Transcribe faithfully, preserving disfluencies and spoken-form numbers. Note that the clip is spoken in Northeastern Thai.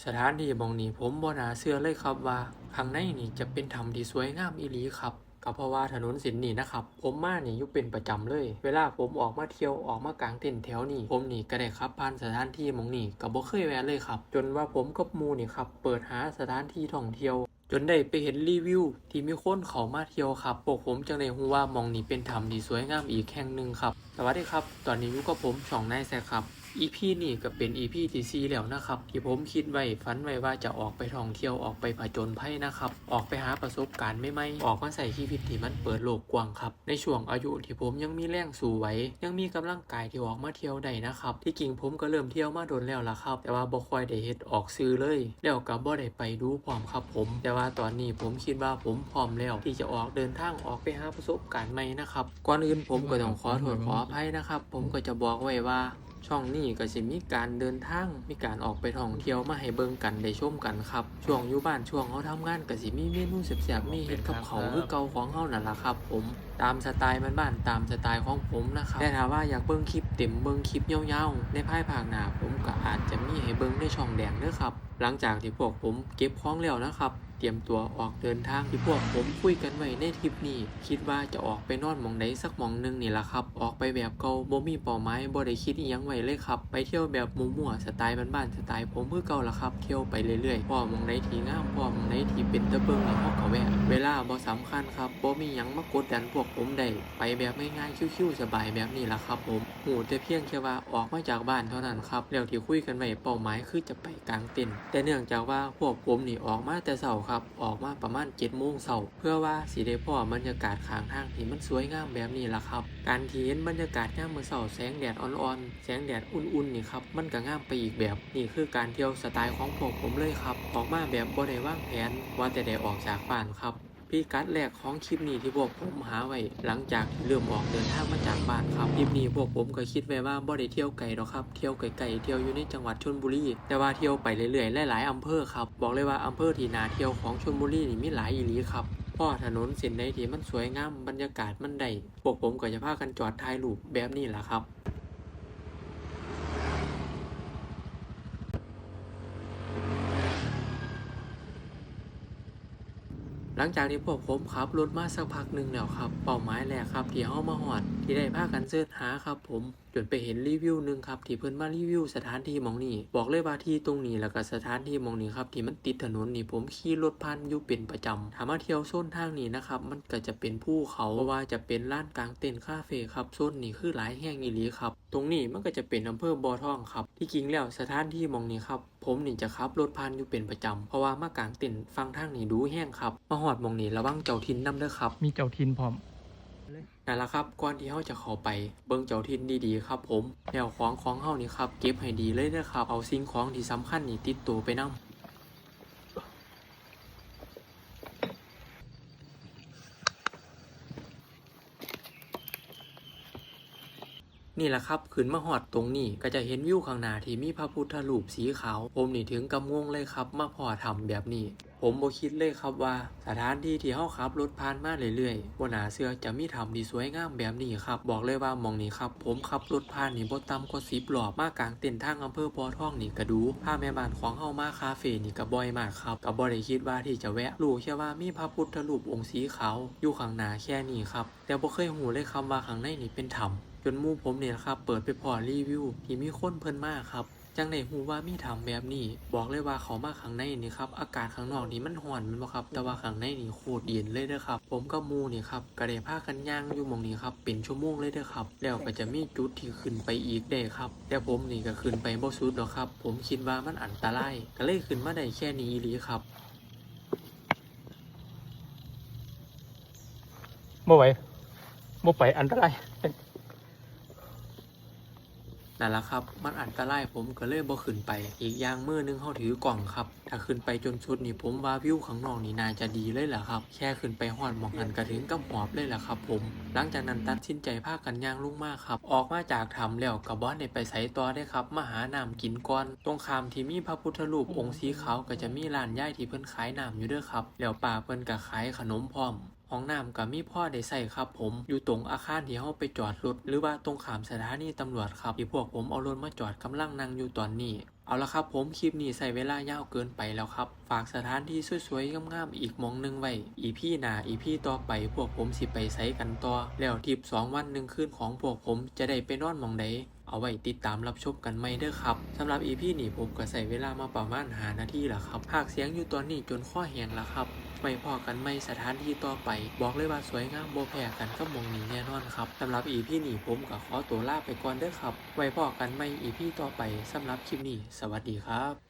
สถานที่หม่องนี้ผมบ่น่าเชื่อเลยครับว่าข้างในนี่จะเป็นถ้ำที่สวยงามอีหลีครับ ก็เพราะว่าถนนเส้นนี้นะครับ ผมมานี่อยู่เป็นประจำเลย เวลาผมออกมาเที่ยวออกมากางเต็นท์แถวนี้ ผมนี่ก็ได้ขับผ่านสถานที่หม่องนี้ก็บ่เคยแวะเลยครับ จนว่าผมกับหมู่นี่ครับ เปิดหาสถานที่ท่องเที่ยว จนได้ไปเห็นรีวิวที่มีคนเข้ามาเที่ยวครับ พวกผมจั่งได้ฮู้ว่าหม่องนี้เป็นถ้ำที่สวยงามอีกแห่งหนึ่งครับ สวัสดีครับ ตอนนี้อยู่กับผมช่องนายแซคครับ อีพี นี้ก็เป็น อีพี ที่สี่แล้วนะครับ ที่ผมคิดไว้ฝันไว้ว่าจะออกไปท่องเที่ยวออกไปผจญภัยนะครับ ออกไปหาประสบการณ์ใหม่ๆ ออกมาใช้ชีวิตที่มันเปิดโลกกว้างครับ ในช่วงอายุที่ผมยังมีแรงสู้ไหว ยังมีกำลังกายที่ออกมาเที่ยวได้นะครับ ที่จริงผมก็เริ่มเที่ยวมาโดนแล้วล่ะครับ แต่ว่าบ่ค่อยได้เฮ็ดออกสื่อเลย แล้วก็บ่ได้ไปดูพร้อมครับผม แต่ว่าตอนนี้ผมคิดว่าผมพร้อมแล้วที่จะออกเดินทางออกไปหาประสบการณ์ใหม่นะครับ ก่อนอื่นผมก็ต้องขอโทษขออภัยนะครับ ผมก็จะบอกไว้ว่า ช่องนี้ก็สิมีการเดินทาง มีการออกไปท่องเที่ยวมาให้เบิ่งกันได้ชมกันครับ ช่วงอยู่บ้านช่วงเฮาทำงานก็สิมีเมนูแซ่บๆ มีเฮ็ดกับข้าวคือเก่าของเฮานั่นล่ะครับผม ตามสไตล์บ้านๆ ตามสไตล์ของผมนะครับ แต่ถ้าว่าอยากเบิ่งคลิปเต็ม เบิ่งคลิปยาวๆ ในภายภาคหน้า ผมก็อาจจะมีให้เบิ่งในช่องแดงเด้อครับ หลังจากที่พวกผมเก็บของแล้วนะครับ เตรียมตัวออกเดินทาง ที่พวกผมคุยกันไว้ในทริปนี้ คิดว่าจะออกไปนอนหม่องใดสักหม่องหนึ่งนี่ล่ะครับ ออกไปแบบเก่า บ่มีเป้าหมาย บ่ได้คิดอิหยังไว้เลยครับ ไปเที่ยวแบบมั่วๆ สไตล์บ้านๆ สไตล์ผมคือเก่าล่ะครับ เที่ยวไปเรื่อยๆ พ้อหม่องใดที่งาม พ้อหม่องใดที่เป็นตาเบิ่งนี่เฮาก็แวะ เวลาบ่สำคัญครับ บ่มีหยังมากดดันพวกผมได้ ไปแบบง่ายๆ ชิวๆ สบายแบบนี้ล่ะครับผม ฮู้แต่เพียงแค่ว่าออกมาจากบ้านเท่านั้นครับ แล้วที่คุยกันไว้เป้าหมายคือจะไปกางเต็นท์ แต่เนื่องจากว่าพวกผมนี่ออกมาแต่เช้าครับ ออกมาประมาณเจ็ดโมงเช้า เพื่อว่าสิได้พ้อบรรยากาศข้างทางที่มันสวยงามแบบนี้ล่ะครับ การที่เห็นบรรยากาศยามมื้อเช้า แสงแดดอ่อนๆ แสงแดดอุ่นๆ นี่ครับ มันก็งามไปอีกแบบ นี่คือการเที่ยวสไตล์ของพวกผมเลยครับ ออกมาแบบบ่ได้วางแผน ว่าแต่ได้ออกจากบ้านครับ พิกัดแรกของคลิปนี้ที่พวกผมหาไว้ หลังจากที่เริ่มออกเดินทางมาจากบ้านครับ ทริปนี้พวกผมก็คิดไว้ว่าบ่ได้เที่ยวไกลดอกครับ เที่ยวใกล้ๆ เที่ยวอยู่ในจังหวัดชลบุรี แต่ว่าเที่ยวไปเรื่อยๆ หลายๆ อำเภอครับ บอกเลยว่าอำเภอที่น่าเที่ยวของชลบุรีนี่มีหลายอีหลีครับ พ้อถนนเส้นใดที่มันสวยงาม บรรยากาศมันได้ พวกผมก็จะพากันจอดถ่ายรูปแบบนี้ล่ะครับ หลังจากที่พวกผมขับรถมาสักพักหนึ่งแล้วครับ เป้าหมายแรกครับที่เฮามาฮอด ที่ได้พากันเสิร์ชหาครับผม จนไปเห็นรีวิวหนึ่งครับ ที่เพิ่นมารีวิวสถานที่หม่องนี้ บอกเลยว่าที่ตรงนี้แล้วก็สถานที่หม่องนี้ครับ ที่มันติดถนนนี่ ผมขี่รถผ่านอยู่เป็นประจำ ถ้ามาเที่ยวโซนทางนี้นะครับ มันก็จะเป็นภูเขา บ่ว่าจะเป็นลานกางเต็นท์คาเฟ่ครับ โซนนี้คือหลายแฮงอีหลีครับ ตรงนี้มันก็จะเป็นอำเภอบ่อทองครับ ที่จริงแล้วสถานที่หม่องนี้ครับ ผมนี่จะขับรถผ่านอยู่เป็นประจำ เพราะว่ามากางเต็นท์ฝั่งทางนี้ดูแฮงครับ มาฮอดหม่องนี้ระวังเจ้าถิ่นนำเด้อครับ มีเจ้าถิ่นพร้อม นั่นล่ะครับ ก่อนที่เฮาจะเข้าไป เบิ่งเจ้าถิ่นดีๆ ครับผม แล้วของของเฮานี่ครับ เก็บให้ดีเลยเด้อครับ เอาสิ่งของที่สำคัญนี่ติดตัวไปนำ นี่ล่ะครับ ขึ้นมาฮอดตรงนี้ก็จะเห็นวิวข้างหน้าที่มีพระพุทธรูปสีขาว ผมนี่ถึงกับงงเลยครับ มาพ้อถ้ำแบบนี้ ผมบ่คิดเลยครับว่าสถานที่ที่เฮาขับรถผ่านมาเรื่อยๆ บ่น่าเชื่อจะมีถ้ำที่สวยงามแบบนี้ครับ บอกเลยว่าหม่องนี้ครับ ผมขับรถผ่านนี่บ่ต่ำกว่าสิบรอบ มากางเต็นท์ทางอำเภอบ่อทองนี่ก็ดู พาแม่บ้านของเฮามาคาเฟ่นี่ก็บ่อยมากครับ ก็บ่ได้คิดว่าที่จะแวะ รู้แค่ว่ามีพระพุทธรูปองค์สีขาวอยู่ข้างหน้าแค่นี้ครับ แต่บ่เคยฮู้เลยครับว่าข้างในนี่เป็นถ้ำ จนหมู่ผมนี่ล่ะครับ เปิดไปพ้อรีวิวที่มีคนเพิ่นมาครับ จั่งได้ฮู้ว่ามีถ้ำแบบนี้ บอกเลยว่าเข้ามาข้างในนี่ครับ อากาศข้างนอกนี่มันร้อนแม่นบ่ครับ แต่ว่าข้างในนี่โคตรเย็นเลยเด้อครับ ผมกับหมู่นี่ครับ ก็ได้พากันย่างอยู่หม่องนี้ครับ เป็นชั่วโมงเลยเด้อครับ แล้วก็จะมีจุดที่ขึ้นไปอีกได้ครับ แต่ผมนี่ก็ขึ้นไปบ่สุดดอกครับ ผมคิดว่ามันอันตราย ก็เลยขึ้นมาได้แค่นี้อีหลีครับ บ่ไหว บ่ไป อันตราย นั่นล่ะครับ มันอันตราย ผมก็เลยบ่ขึ้นไป อีกอย่างมือหนึ่งเฮาถือกล้องครับ ถ้าขึ้นไปจนสุดนี่ ผมว่าวิวข้างนอกนี่น่าจะดีเลยล่ะครับ แค่ขึ้นไปฮอดหม่องหั้นก็ถึงกับหอบเลยล่ะครับผม หลังจากนั้นตัดสินใจพากันย่างลงมาครับ ออกมาจากถ้ำแล้วก็บ่ทันได้ไปไสต่อเด้ครับ มาหาน้ำกินก่อน ตรงข้ามที่มีพระพุทธรูปองค์สีขาวก็จะมีร้านยายที่เพิ่นขายน้ำอยู่เด้อครับ แล้วป้าเพิ่นก็ขายขนมพร้อม ห้องน้ำก็มีพอได้ใช้ครับผม อยู่ตรงอาคารที่เฮาไปจอดรถ หรือว่าตรงข้ามสถานีตำรวจครับ ที่พวกผมเอารถมาจอดกำลังนั่งอยู่ตอนนี้ เอาละครับผม คลิปนี้ใช้เวลายาวเกินไปแล้วครับ ฝากสถานที่สวยๆงามๆอีกหม่องหนึ่งไว้ อีพีหน้า อีพีต่อไป พวกผมสิไปไสกันต่อ แล้วทริปสองวันหนึ่งคืนของพวกผมจะได้ไปนอนหม่องใด เอาไว้ติดตามรับชมกันใหม่เด้อครับ สำหรับอีพีนี้ผมก็ใช้เวลามาประมาณห้านาทีละครับ พากย์เสียงอยู่ตอนนี้จนคอแห้งละครับ ไว้พ้อกันใหม่สถานที่ต่อไป บอกเลยว่าสวยงามบ่แพ้กันกับหม่องนี้แน่นอนครับ สำหรับอีพีนี้ผมก็ขอตัวลาไปก่อนเด้อครับ ไว้พ้อกันใหม่อีพีต่อไป สำหรับคลิปนี้ สวัสดีครับ